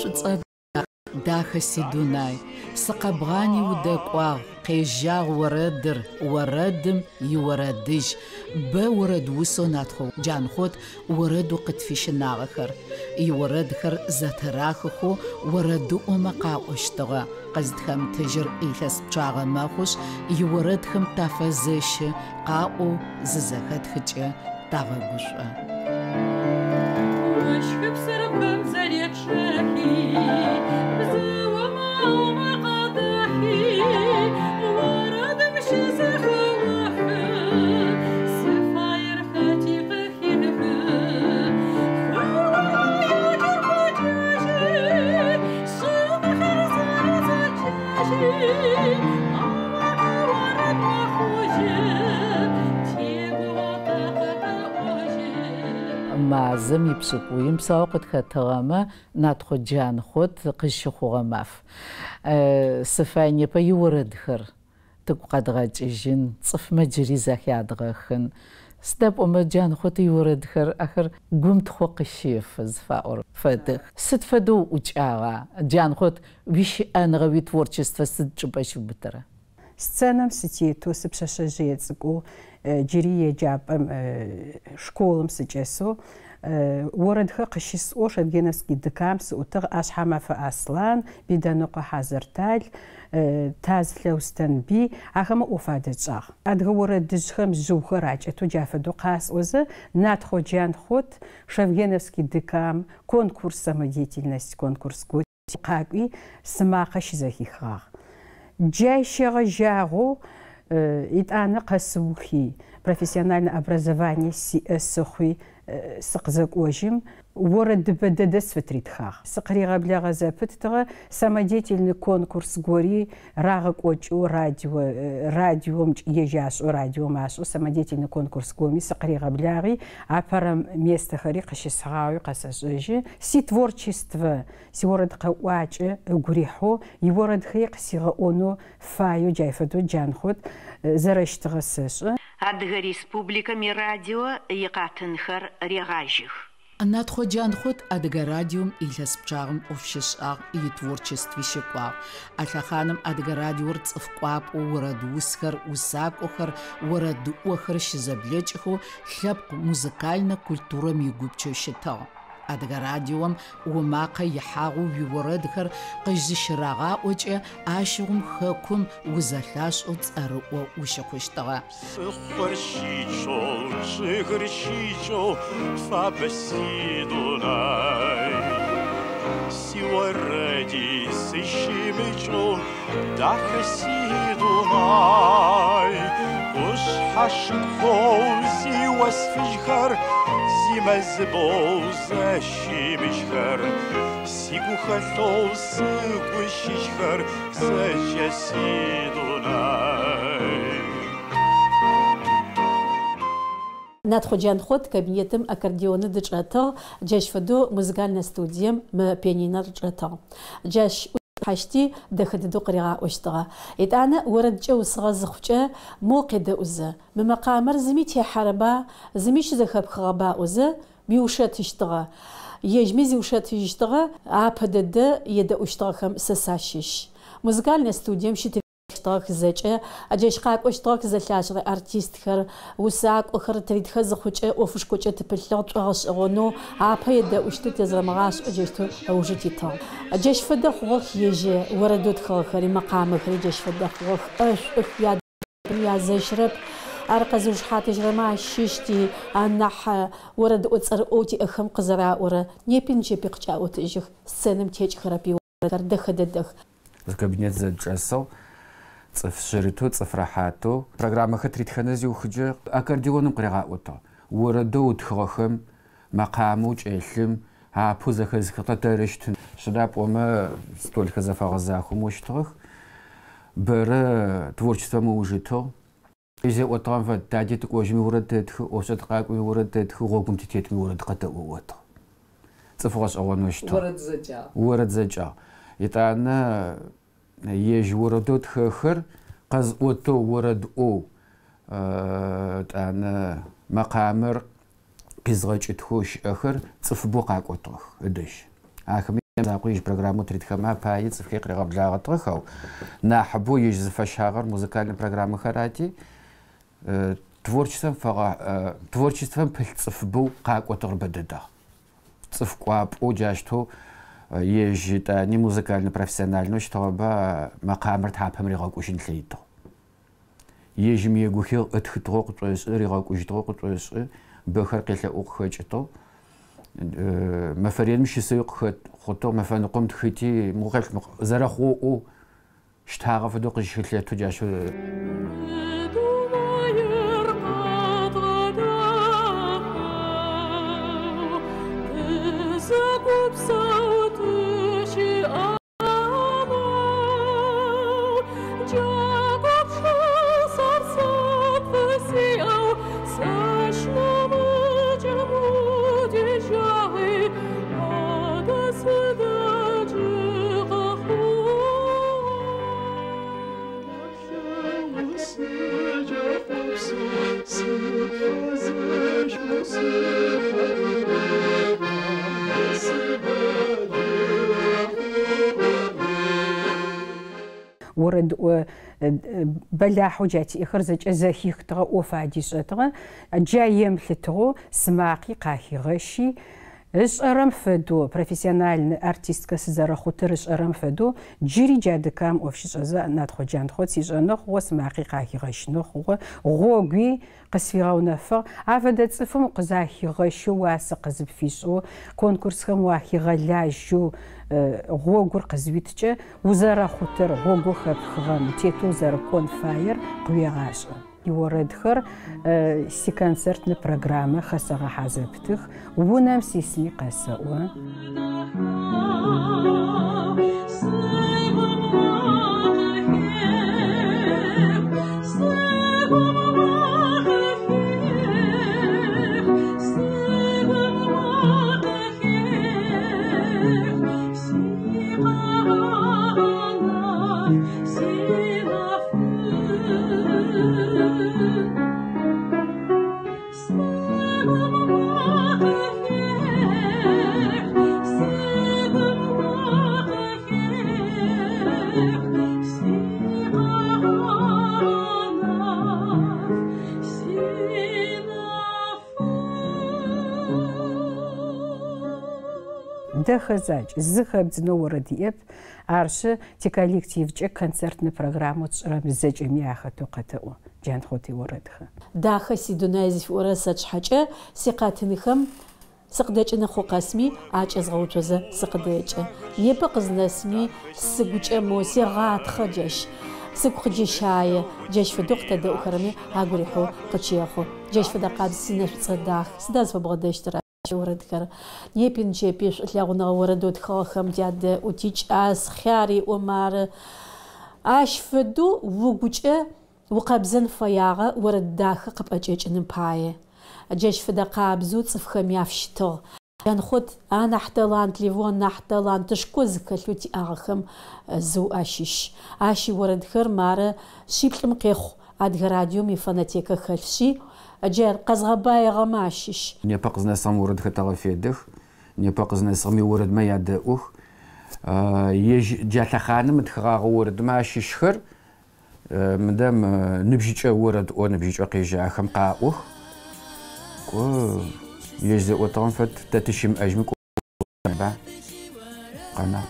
Шӏуцӏэ дахэ сидунай, Сыкъэбгъани удэкӏуагъ, Къежьагъ орэдыр, Орэдым иорэдыжь. Бэ орэд усэу Натхъо Джанхъот орэдэу къытфищынагъэхэр. Иорэдхэр зэтырахыхэу орэдыӏомэ къаӏощтыгъэ. Къызытхэмытыжьыр илъэс пчъагъэ мэхъушъ, иорэдхэм тафэзэщы, къаӏоу зызэхэтхыкӏэ тагъэгушӏо. Ощхыпсыр бгым зэречъэхи, бзыумэ амакъэ дахи, орэдым щызэхэохы, зыфаер хэти къыхехы. Хыуаекӏыр къокӏэжьы, шъынэхэр зэрэзэкӏэжьы, амакъэ орэд мэхъужьы, тигугъэ тэ къэтэӏожьы. Мазэм ипшӏыкӏуим псаоу къытхэтыгъэмэ Натхъо Джанхъот къызщыхъугъэ маф. Сыфай непэ иорэдхэр тыгу къэдгъэкӏыжьын, цӏыфмэ джыри зэхядгъэхын. Сыда пӏомэ Джанхъот иорэдхэр ахэр гум тхъо къыщефы зыфаӏорэм фэдэх. Сыд фэдэу уӏукӏагъа, Джанхъот, уищыӏэныгъэ, уитворчествэ сыд чӏыпӏэ щиубытырэ? Сценэм сытетэу, сыпшъэшъэжъые цӏыкӏоу, джыри еджапӏэм, школым сычӏэсэу, орэдхэр къыщысӏоу Шевгеновский ДК-м сыӏутыгъ. Ӏэшъхьэмэфэ Аслъан, Биданыкъо Хьазэртал, Таз Лъэустэнбий ахэмэ ӏоф адэтшӏагъ. Адыгэ орэдыжъхэм жъыухэр акӏэтэу джа фэдэу къасӏозэ, Натхъо Джанхъот, Шевгеновский ДК-м конкурс самодеятельность конкурс къакӏуи, сымакъэ щызэхихыгъагъ. Джай щегъэжьагъэу итӏанэ къэсыухи, профессиональное образование сиӏэ сыхъуи, сыкъызэкӏожьым, орэдыбэ дэдэ сфытыритхагъ. Сыкъыригъэблэгъэ зэпыттыгъэ самодеятельный конкурс гори рагъэкӏокӏэу радио, радиом ежь ашӏэу, радиом ашӏэу самодеятельный конкурс гоми сыкъыригъэблагъи, апэрэ местэхэри къыщысхьыгъагъэуи къэсэшӏэжьы. Ситворчествэ, сиорэд къэӏуакӏэ ыгу рихьэу, иорэдхэри къысигъэӏонэу фаеу джай фэдэу Джанхъот зэрэщытыгъэ сэшӏэ. Адыгэ Республикэм ирадио икъатынхэр регъажьэх. Натхъо Джанхъот Адыгэ радиом илъэс пчъагъэм ӏоф щишӏагъ, итворчестви щыкӏуагъ. А лъэхъаным Адыгэ радиор цӏыф кӏуапӏэу орэд усхэр, усакӏохэр, орэдыӏохэр щызэблэкӏхэу лъэпкъ музыкальнэ культурэм игупчэу щытыгъ. Адыгэ радиом умакъэ ихьагъэу уиорэдхэр къызыщырагъаӏокӏэ ащыгъум хэкум узэлъашӏэу цӏэрыӏо ущыхъущтыгъэ. Псыхъор щичъэу, чъыгыр щикӏэу, фабэ сидунай. Сиорэди сыщымыкӏэу, дахэ сидунай. Къушъхьэ шыгухэу зиос фыжьхэр, зимэзыбэу зэщымыщхэр, сигухэлъэу сыгу щыщхэр зэкӏэ сидунай. Натхъо Джанхъот кабинетым аккордеоны дычӏэтыгъ, джащ фэдэу музыкальнэ студием мы пианинэр чӏэтыгъ. Джащ хьащти дэхэ дэдэу къыригъаӏощтыгъэ. Итӏанэ орэдкӏэ усыгъэ зыхъукӏэ мо къедэӏузэ. Мы мэкъамэр зыми техьэрэба, зыми щызэхэпхыгъэба ыӏозэ уиушэтыщтыгъэ. Ежьми зиушэтыжьыщтыгъэ, апэ дэдэ едэӏущтыгъэхэм сэ сащыщ. Музыкальнэ студием щытыщтыгъэх зэкӏэ, джащ къакӏощтыгъэх зэлъашӏэрэ артистхэр, усакӏохэр тыритхэ зыхъукӏэ ӏофышхокӏэ тыпылъыгъ тшӏогъэшӏэгъонэу апэ едэӏущтыгъ тезэрэмыгъашӏэу джащтэу ыужы титыгъ. Джащ фэдэ хъугъэх ежь орэдэу тхыгъэхэри, мэкъамэхэри джащ фэдэ хъугъэх, ӏэшӏух, язэщырэп. Ар къэзыушыхьатыжьырэмэ ащыщ ти анахь орэдыӏо цӏэрыӏоу тиӏэхэм къызэраӏорэ непи нычэпи къыкӏаӏотыжьых, сценэм текӏхэрэп иорэдхэр дэхэ дэдэх. Зы кабинет зэдчӏэсыгъ, цӏыф шъырытэу, цӏыф рэхьатэу. Программэхэр тыритхэнэ зиухыджэ аккордеоным къыригъаӏотыгъ. Орэдэу ытхыгъэхэм, мэкъамэу кӏэлъым, апэу зэхэзыхыгъэ тэрыщтын. Сыда пӏомэ столхэр зэфэгъэзахэу щытыгъэх. Бэрэ творчествэм ыуж итыгъ. Зеӏотыгъэм фэд, тади тыкӏожьми орэд тэтхы, ӏофшӏэ тыкъакӏоми орэд тэтхы, гъогум тытетми орэд къэтэӏо ӏотыгъ. Цӏыф гъэшӏэгъонэу щытыгъ. Орэд зэкӏагъ. Орэд зэкӏагъ. Итӏанэ ежь орэдэу тхэхэр къэзӏотэу орэдӏоу, тӏанэ мэкъамэр къизгъэкӏытхэу щыӏэхэр цӏыфыбэу къакӏотыгъэх ыдэжь. Ахэми Закъоу ежь программэу тыритхэмэ апае цӏыфхэр къыригъэблагъэтыгъэх, ау нахьыбэу ежь зыфэщагъэр музыкальнэ программэхэрати, творчествэм фэгъэ творчествэм пылъ цӏыфыбэу къакӏотыгъэр бэдэдагъ. Цӏыф кӏуапӏэу джащтэу ежь етӏани музыкальнэ профессиональнэу щытыгъэба мэкъамэр тхьапэм ригъэкӏужьын ылъэкӏытыгъ. Ежьым егухи ытхытыгъэу къышӏошӏы, ригъэкӏужьытыгъэу къышӏошӏы, бэхэр къелъэӏоу къыхэкӏытыгъ. Мэфэ реным щысэуи къыхэхъутыгъ, мэфэныкъом тхыти, мыгъэлъ зэрэхъоу ӏоу щтагъэ фэдэу къызщылъэтэу джащ. Орэдыӏо бэлахьэу джа тиӏэхэр зэкӏэ зэхихтыгъэ ӏоф адишӏэтыгъэ, джа емылъытыгъэу сымакъи къахигъэщи, ышӏэрэм фэдэу, профессиональнэ артисткэ сызэрэхъутыр ышӏэрэм фэдэу, джыри джа ДК-м ӏоф щишӏэзэ Натхъо Джанхъот сишӏэныгъ хъугъэ, сымакъи къахигъэщынэу хъугъэ, гъогуи къысфигъэунэфыгъ. Афэдэ цӏыфым къызахигъэщэу, уасэ къызыпфишӏэу, конкурсхэм уахигъэлажьэу гъогур къызыуиткӏэ, узэрэхъутыр, гъогоу хэпхыгъэм тетэу узэрэкӏон фаер къыуегъашӏэ. Иорэдхэр сиконцертнэ программэ хэсэгъэхьазэптых, унэм сисми къэсэӏо. Дэхэ закӏ, зыхэбдзынэу орэд иӏэп, арышъы тиколлективкӏэ концертнэ программэу тшӏырэм зэкӏэми ахэтэу къэтэӏо Джанхъот иорэдхэр. Дахэ сидунай зыфиӏорэ сэ тшъхьэкӏэ сикъэтынхэм сыкъыдэкӏыны хъу къэсми акӏэзгъэуцозэ сыкъыдэкӏы. Непэ къызнэсми сыгукӏэ мо сегъатхъэ джащ. Сыгу къыджэщае, джащ фэдэу къытэдэӏухэрэми агу рихьэу къычехъу. Джащ фэдэ къабз синэшӏуцӏэ дах. Сыда зыфэбгъэдэщтыр орэдхэр? Непи нычэпи шӏулъэгъуныгъэ орэдэу тхыгъэхэм тядэӏу, тикӏас, хъяр иӏомары. Ащ фэдэу угукӏэ укъэбзэн фэягъэ орэд дахэ къыпӏэкӏэкӏыным пае. Джащ фэдэ къабзэу цӏыфхэм яфщытыгъ. Джанхъот анахь талантливэу, анахь талантышхо зыхэлъэу тиӏагъэхэм зэу ащыщ. Ащ иорэдхэр мары шъиплӏым къехъу Адыгэ радиом ифонотекэ хэлъшъи, джар къэзгъэбаегъэмэ ащыщ. Непэ къызнэсыгъэм орэдхэр тэгъэфедэх, непэ къызнэсыгъэм иорэдмэ ядэӏух. Ежь джа лъэхъаным ытхыгъагъэ орэдмэ ащыщхэр мыдэм ныбжьыкӏэ орэдӏо, ныбжьыкӏэ къежьахэм къаӏох. Кӏо, ежь зэӏотыгъэм фэд тэ тыщымыӏэжьми кӏоба къэнагъ.